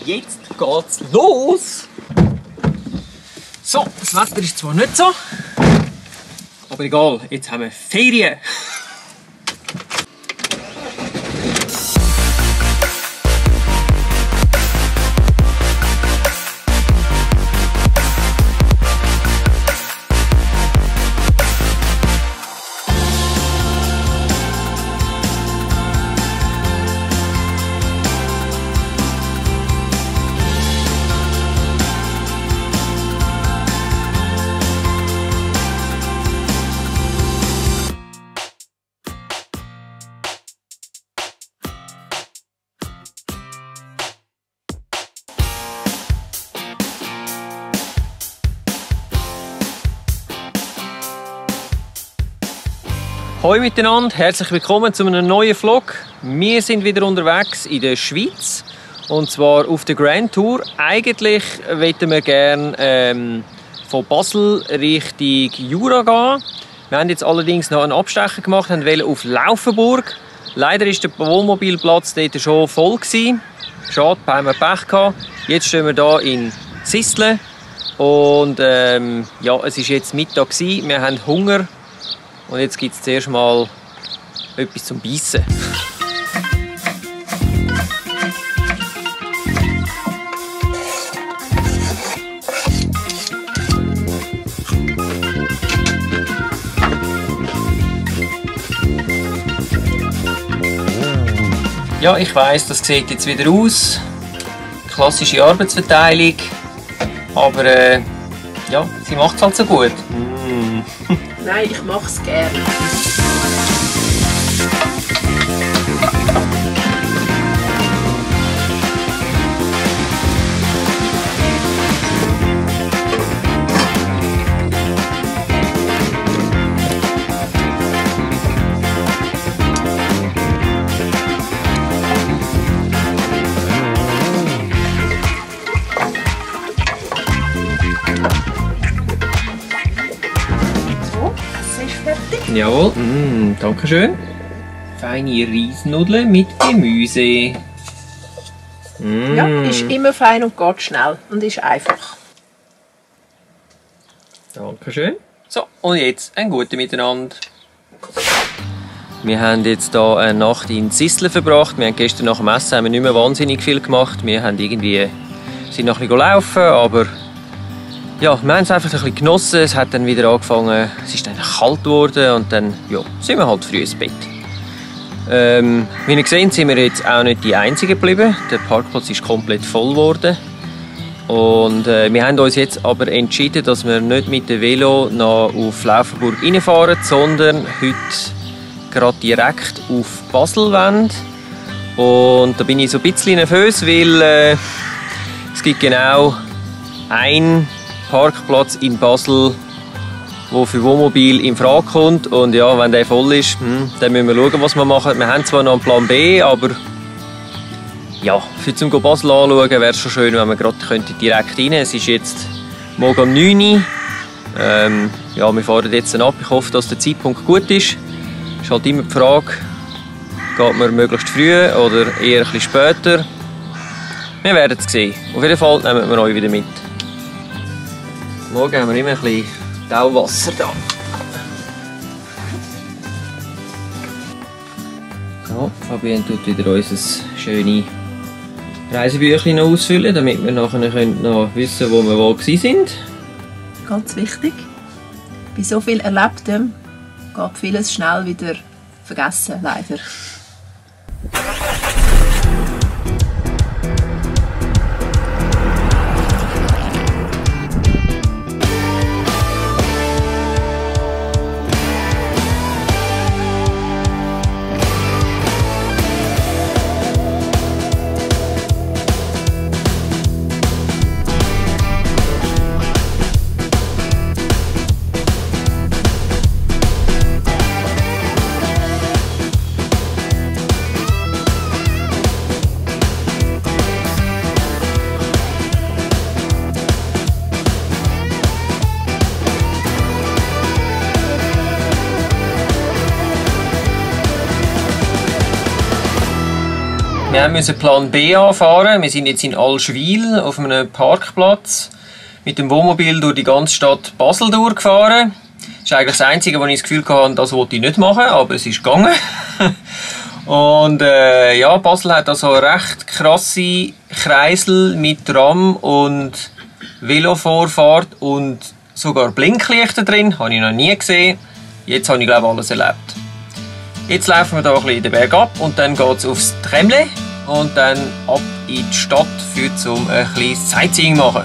jetzt geht's los! So, das Wetter ist zwar nicht so, aber egal, jetzt haben wir Ferien! Hallo miteinander, herzlich willkommen zu einem neuen Vlog. Wir sind wieder unterwegs in der Schweiz und zwar auf der Grand Tour. Eigentlich wollten wir gerne von Basel Richtung Jura gehen. Wir haben jetzt allerdings noch einen Abstecher gemacht und wollten auf Laufenburg. Leider war der Wohnmobilplatz dort schon voll gewesen. Schade, haben wir Pech gehabt. Jetzt stehen wir hier in Sisle und ja, es ist jetzt Mittag gewesen. Wir haben Hunger. Und jetzt gibt es zuerst mal etwas zum Beißen. Ja, ich weiss, das sieht jetzt wieder aus. Klassische Arbeitsverteilung. Aber ja, sie macht es halt so gut. Nein, ich mache es gerne. Jawohl, danke schön. Feine Reisnudeln mit Gemüse. Ja, ist immer fein und geht schnell und ist einfach. Danke schön. So, und jetzt ein gutes Miteinander. Wir haben jetzt hier eine Nacht in Sisle verbracht. Wir haben gestern nach dem Essen haben wir nicht mehr wahnsinnig viel gemacht. Wir haben irgendwie, sind noch ein bisschen laufen, aber ja, wir haben es einfach ein bisschen genossen. Es hat dann wieder angefangen, es ist dann kalt geworden und dann ja, sind wir halt früh ins Bett. Wie ihr seht, sind wir jetzt auch nicht die Einzigen geblieben. Der Parkplatz ist komplett voll geworden. Und wir haben uns jetzt aber entschieden, dass wir nicht mit dem Velo nach auf Laufenburg reinfahren, sondern heute gerade direkt auf Basel wollen. Und da bin ich so ein bisschen nervös, weil es gibt genau ein Parkplatz in Basel, der für Wohnmobil in Frage kommt. Und ja, wenn der voll ist, dann müssen wir schauen, was wir machen. Wir haben zwar noch einen Plan B, aber ja, für zum Basel anschauen wäre es schon schön, wenn wir gerade direkt rein. Es ist jetzt morgen um 9 Uhr. Ja, wir fahren jetzt ab. Ich hoffe, dass der Zeitpunkt gut ist. Es ist halt immer die Frage, geht man möglichst früh oder eher ein bisschen später. Wir werden es sehen. Auf jeden Fall nehmen wir euch wieder mit. Morgen haben wir immer ein bisschen Tauwasser da. So, Fabienne tut wieder unser schönes Reisebüchlein ausfüllen, damit wir nachher noch wissen, wo wir wohl sind. Ganz wichtig. Bei so viel Erlebtem geht vieles schnell wieder vergessen, leider. Wir mussten Plan B anfahren. Wir sind jetzt in Allschwil auf einem Parkplatz mit dem Wohnmobil durch die ganze Stadt Basel durchgefahren. Das ist eigentlich das Einzige, wo ich das Gefühl hatte, das wollte ich nicht machen, aber es ist gegangen. Und ja, Basel hat also recht krasse Kreisel mit Tram und Velovorfahrt und sogar Blinklichter drin. Habe ich noch nie gesehen. Jetzt habe ich, glaube ich, alles erlebt. Jetzt laufen wir hier ein bisschen den Berg ab und dann geht es aufs Tremle und dann ab in die Stadt, um ein kleines Sightseeing zu machen.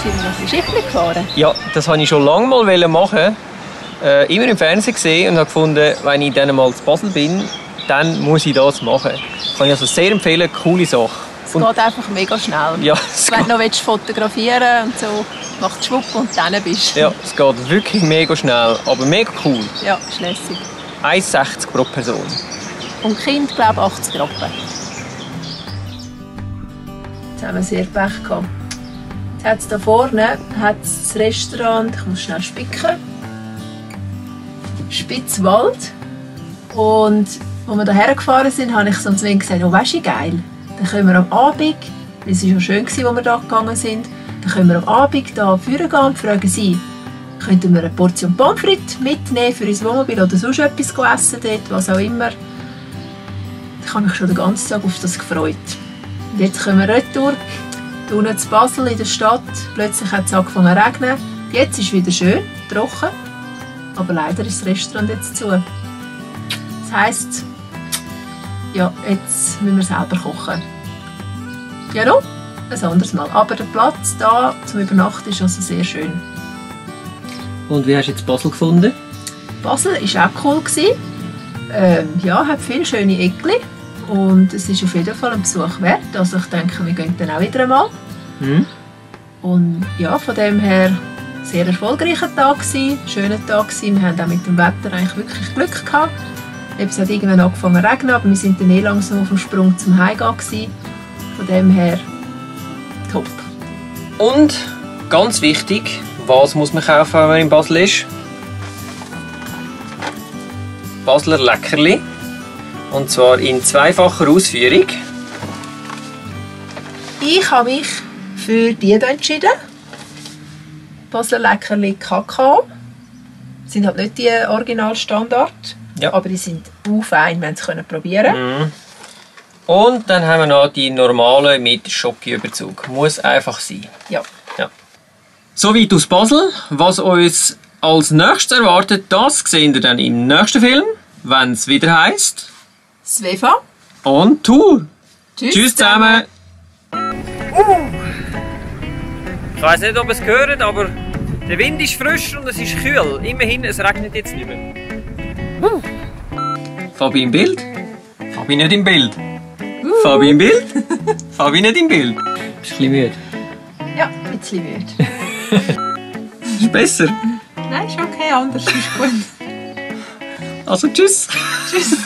Sind wir noch ein Schiffchen gefahren? Ja, das wollte ich schon lange mal machen. Immer im Fernsehen gesehen und habe gefunden, wenn ich dann mal zu Basel bin, dann muss ich das machen. Das kann ich also sehr empfehlen, coole Sache. Es geht einfach mega schnell. Ja, wenn du noch fotografieren und so, macht schwupp und dann bist du. Ja, es geht wirklich mega schnell, aber mega cool. Ja, ist lässig. 1,60 pro Person. Und Kind, glaube ich, 80 Rappen. Jetzt haben wir sehr Pech gehabt. Jetzt hat es hier vorne das Restaurant, ich muss schnell spicken, Spitzwald. Und als wir hierher gefahren sind, habe ich so zu ihm gesagt, oh, weißt du, geil, dann können wir am Abend, es war ja schön, als wir hier gegangen sind, dann können wir am Abend hier vorne gehen und fragen sie, könnten wir eine Portion Pommes frites mitnehmen für unser Wohnmobil oder sonst etwas essen dort, was auch immer. Ich habe mich schon den ganzen Tag auf das gefreut. Und jetzt kommen wir retour, unten zu Basel in der Stadt. Plötzlich hat es angefangen zu regnen. Jetzt ist es wieder schön, trocken, aber leider ist das Restaurant jetzt zu. Das heisst, ja, jetzt müssen wir selber kochen. Ja, noch ein anderes Mal. Aber der Platz hier zum Übernachten ist also sehr schön. Und wie hast du jetzt Basel gefunden? Basel war auch cool. Ja, hat viele schöne Ecken. Und es ist auf jeden Fall ein Besuch wert. Also ich denke, wir gehen dann auch wieder einmal. Und ja, von dem her sehr erfolgreicher Tag gewesen, schöner Tag gewesen. Wir haben auch mit dem Wetter eigentlich wirklich Glück gehabt. Es hat irgendwann angefangen zu regnen, aber wir sind dann langsam auf dem Sprung zum Heimgehen gewesen. Von dem her top. Und ganz wichtig, was muss man kaufen, wenn man in Basel ist? Basler Leckerli. Und zwar in zweifacher Ausführung. Ich habe mich für die hier entschieden. Basler Leckerli Kakao. Das sind halt nicht die Originalstandard, ja, aber die sind fein, wenn sie probieren können. Und dann haben wir noch die normalen mit Schokiüberzug. Muss einfach sein. Ja. Ja. Soweit aus Basel. Was uns als nächstes erwartet, das sehen wir dann im nächsten Film, wenn es wieder heisst Sveva und Tour. Tschüss zusammen. Ich weiss nicht, ob ihr es hört, aber der Wind ist frisch und es ist kühl. Immerhin, es regnet jetzt nicht mehr. Fabi im Bild? Fabi nicht im Bild. Fabi im Bild? Fabi nicht im Bild. Bist du ein bisschen müde? Ja, ein bisschen müde. Ist besser? Nein, ist okay. anders ist gut. Also tschüss. Tschüss.